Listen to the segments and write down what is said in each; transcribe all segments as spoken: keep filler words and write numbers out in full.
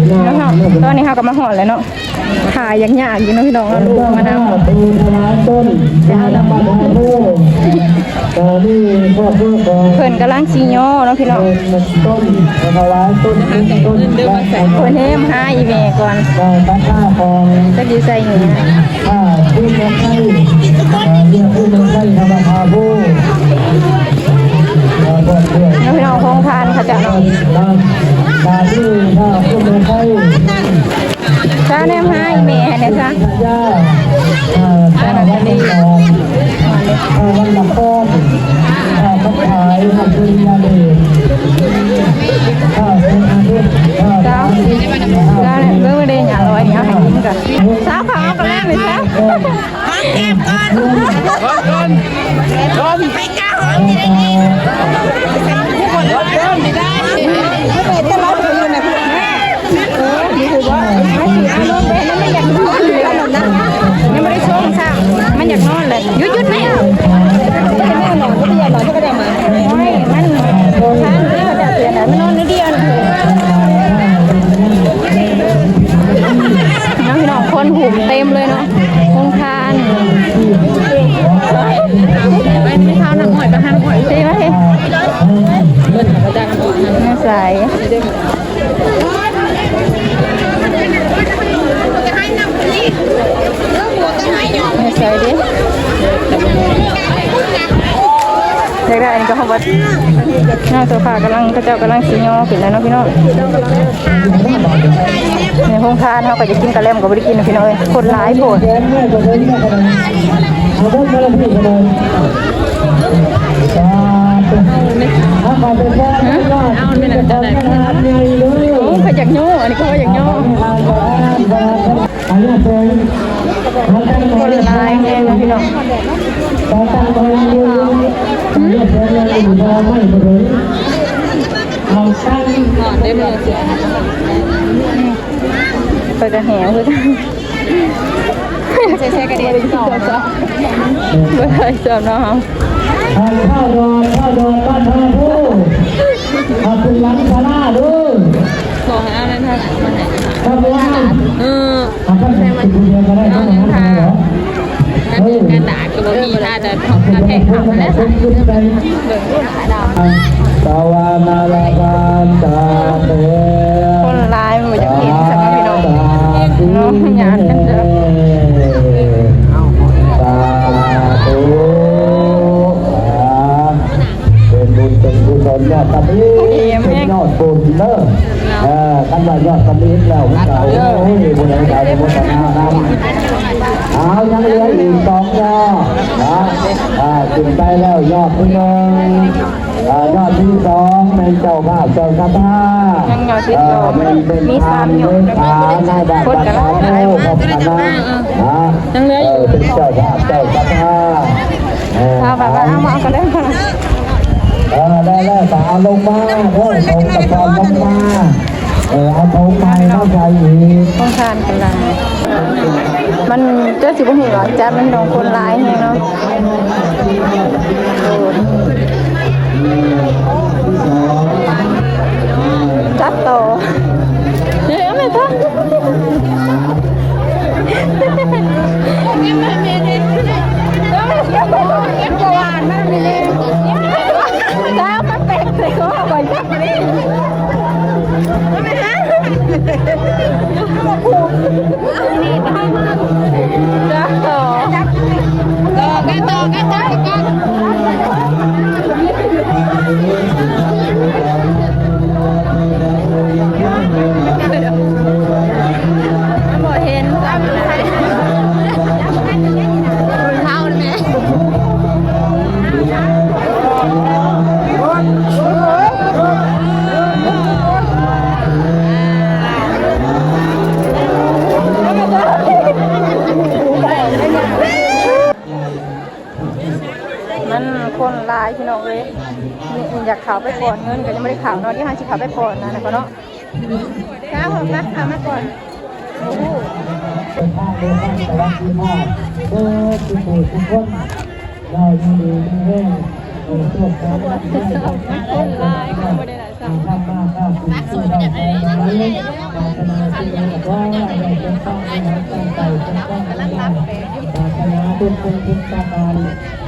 เนาะ ตอนนี้เฮาก็มาฮอดแล้วเนาะ ถ่ายยากๆอยู่เนาะพี่น้อง เอาลูกมานำ ปูถวายต้น มาทำมาทำผู้ ตอนนี้ครอบครัวของ เพิ่นกำลังสิย่อเนาะพี่น้อง ต้นถวายต้น ต้น เพิ่นแฮมหาอีแม่ก่อน ก็ตัดหน้าของ จักอยู่ไสนี่ อ่า ผู้มาใช้ อ่า เรียกผู้มาใช้ธรรมทาผู้ อ่า เพื่อนๆ เนาะพี่น้อง โฮงทานเขาเจ้าเนาะ ตามที่ถ้าผู้มาใช้ ซะแนมหาอีแม่เนี่ยซะ อ่า ถ้าวันละก้อน อ่า เขาขายให้คุณยาเดช อ่า เป็นอาทิตย์ อ่า สามสิบ ซะเนี่ยเบิ่งได้หยังร้อยเดียวให้กินก่อน สาวขาวก็แลกเลยซะ หอมแก้มก่อน หอมก่อน หอม ไปกล้าหอมที่ไหนอีก หอมก่อน ไม่เป็นตลอดเลยนะ เออ นี่คือว่า ไม่สิอารมณ์เลยนะ มันอยากนอนเลยนะ ยังไม่ได้ช่วงเช้า มันอยากนอนเลย หยุดหยุดแม่ แม่นอน ก็ไม่อยากนอน ก็ไม่ได้มา โอ้ย มันค้างที่เขาจะเสียหน่อย มันนอนนิดเดียวนะ น้องพี่น้อง คนหุ่มเต็มเลยเนาะ โฮงทาน ไปไม่เท่าน้ำอ้อย ไปหาน้ำอ้อย เฮ้ย มาเฮ้ย มาใส่ ใส่ดิ อยากได้อันนี้ก็เขาบอก นางโสภากำลัง เขาเจ้ากำลังสิย่อขึ้นแล้วเนาะพี่น้อง ในโฮงทานเขาก็จะกินกะแลมก็บ่ได้กินนะพี่น้องเอ้ย คนหลายโพด เอาไม่หนักจะได้ โอ้ เขาอยากย่อ อันนี้เขาว่าอยากย่อ คนหลายแฮงนะพี่น้อง เอาตั้ง เปิดกระแหงเพื่อกัน ใส่ใส่กระเด็นสอง บ่ได้สองเนาะ ข้าวดอน ข้าวดอนบ้านท่าผู้ เอาเป็นหลังคณะเด้อ ขอให้เอานั่นท่านมาให้ ครับผม เออ เอาท่านเป็นผู้เดียวก็ได้ เอายังค่ะ นั่นคือการด่าคือบ่มีค่ะ แต่ของการแข่งขันนะ สวานาลาบาสาเถ คนหลายมันอยากเห็นสำหรับพี่น้อง น้องยานกันเถอะ สาธุ เป็นบุญเป็นกุศลยอดตะมี เอ็มเอง เป็นยอดบุญเด้อ เออ คันว่ายอดตะมีแล้วมันก็ โอ้ย บุญใดก็อนุโมทนานำ เอา ยังเหลืออีกสองยอดนะ อ่า ขึ้นไปแล้วยอดที่หนึ่ง อ่า ยอดที่สองเป็นเจ้าภาพเจ้าศรัทธา ยังยอดที่สอง เอ่อ เป็น เป็น มีสามยอด ประธานเลขา นายบ้าน คนกำลัง ประธานโม พร้อมคณะ นะ ยังเหลืออยู่ เอ่อ เป็นเจ้าภาพเจ้าศรัทธา เออ เอาแบบว่าเอามาเอากันเลย เออ ได้แล้ว แต่เอาลงมาเด้อ ผมกับพรลงมา เออ เอาธงใหม่มาใส่อีก ต้องทานกันละ มันเจ้าสิบ่ฮู้หรอ จัดมันดองคนหลายแฮงเนาะ จัดต่อ เดี๋ยวไม่ทัน แล้วมันแปลกเลยก็บ่อยจังเลย บ่เห็น เท้าแม่ มันคนหลายพี่น้องเอ้ย นี่อยากเข้าไปป้อนเงินก็ยังบ่ได้เข้าเนาะ เดี๋ยวเฮาสิเข้าไปป้อนนะ แล้วก็เนาะ เช้าเถอะนะ เข้ามาก่อน โอ้โห เออ ทุกผู้ทุกคน เราอยู่ดีมีแรง เออ โชคดี คนหลาย บ่ได้หลาย ธรรมะข้าพเจ้าทั้งหลายปรารถนาสิ่งใดก็ขอให้ได้สมความมุ่งหวังตั้งใจสมความมุ่งหวังปรารถนาทุกสิ่งทุกประการ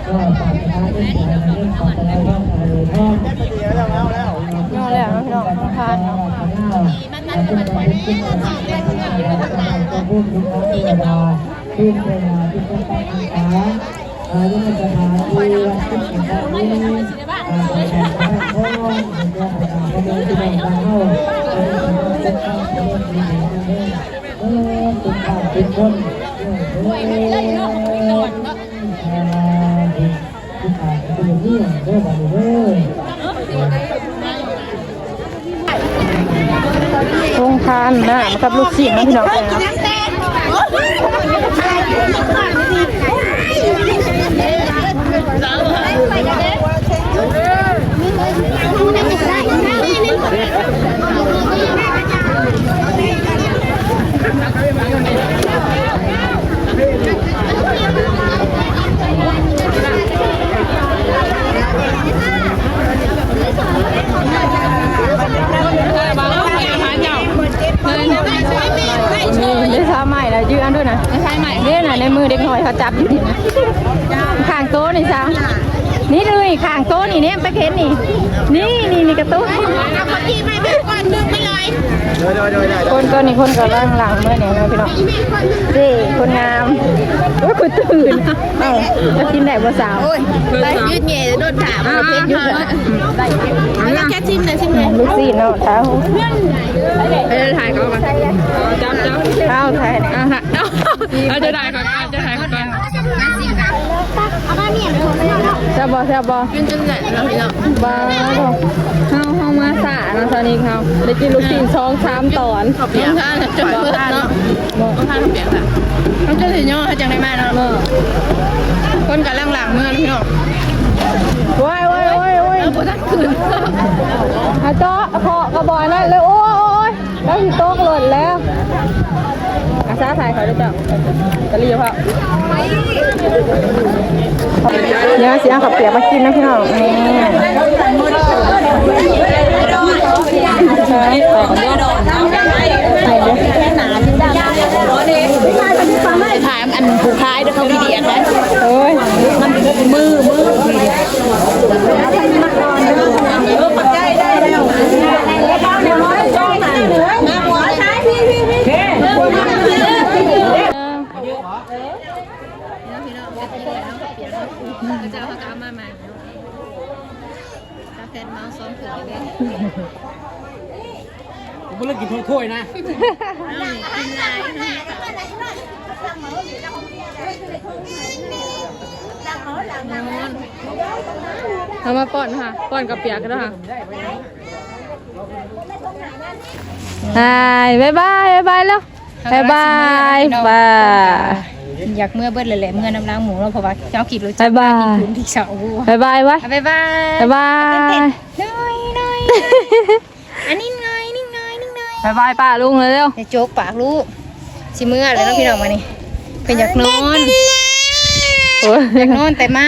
ก็ปรารถนาเรื่องการเงินปรารถนาเรื่องการเงินทอง เอาแล้วเนาะพี่น้อง ทานเนาะ โรงทานนะกับลูกศิษย์นะพี่น้องนะ ได้สาวใหม่แล้วยื้ออันด้วยนะ ไม่ใช่ใหม่ เนี่ยนะ ในมือเด็กน้อยเขาจับอยู่นี่นะ ข้างโต๊ะนี่สาว นี่เลยข้างโต๊ะนี่เนี่ยไปเห็นนี่ นี่นี่นี่กระตุ้น เอาเก้าอี้มาแบบก่อนดึงไปเลย คนตัวนี้คนกำลังหลังเมื่อเนี่ยนะพี่น้อง เจ้คนงาม โอ้ยคนตื่น เอ้าจะกินได้บ่สาว โอ้ย ไปยืดเง่โดนถามเอาเพชรอยู่เหรอ แล้วแค่ชิมเลยชิมเลย ลูกศิษย์เนาะเท้า เออถ่ายเขาก่อน จับจับ เอาถ่าย เอาถ่าย เอาจะถ่ายก่อน เอาจะถ่ายก่อน เอามาเนี่ย แซ่บบ่ แซ่บบ่ กินจนแหลกแล้วพี่น้อง บ้าบ่ เฮา เฮามาสาเนาะ ตอนนี้เฮาได้กินลูกชิ้นสองสามตอน ขอบคุณค่ะ จนเบิดเนาะ ต้องทานเปียกอะ มันจะถึงย่อให้จังได้มาเนาะ คนกำลังหลังเมืองพี่น้อง โอ้ย โอ้ย โอ้ย โอ้ย เออ บ่ทันคืน หาเจาะเคาะกระบอกนั่นเลย โอ้ย โอ้ย แล้วสิตกหล่นแล้ว อาซาถ่ายเขาด้วยจ้ะ ตะลี่พ่อ เดี๋ยวสิเอาข้าวเปียกมากินนะพี่น้อง นี่ ถามอันผู้ขายเด้อเขาขี้เดียดนะ โอ้ย มันมือ มือ เออ ปัจจัยได้แล้ว เจ้าเขาก็เอามาใหม่เนาะ กาแฟเมาสองถ้วยเลย ผมเลิกกินถ้วยนะ เอามาป้อนค่ะ ป้อนกับเปียกกันแล้วค่ะ บาย บายบาย บายบายแล้ว บายบาย บาย อยากเมื่อเบิดเลยแหละ เมื่อน้ำล้างหมูเนาะ เพราะว่าเจ้าขี่รถจักร บายบาย กินที่เสา บายบายไว้ บายบาย บายบาย น้อยน้อย อันนี้น้อย นิ่งน้อย นิ่งน้อย บายบายป้าลุงเลยเร็ว อย่าโจกปากลูก สิเมื่อเลยเนาะพี่น้องมานี่ เป็นอยากนอน โอ้ย อยากนอนแต่มา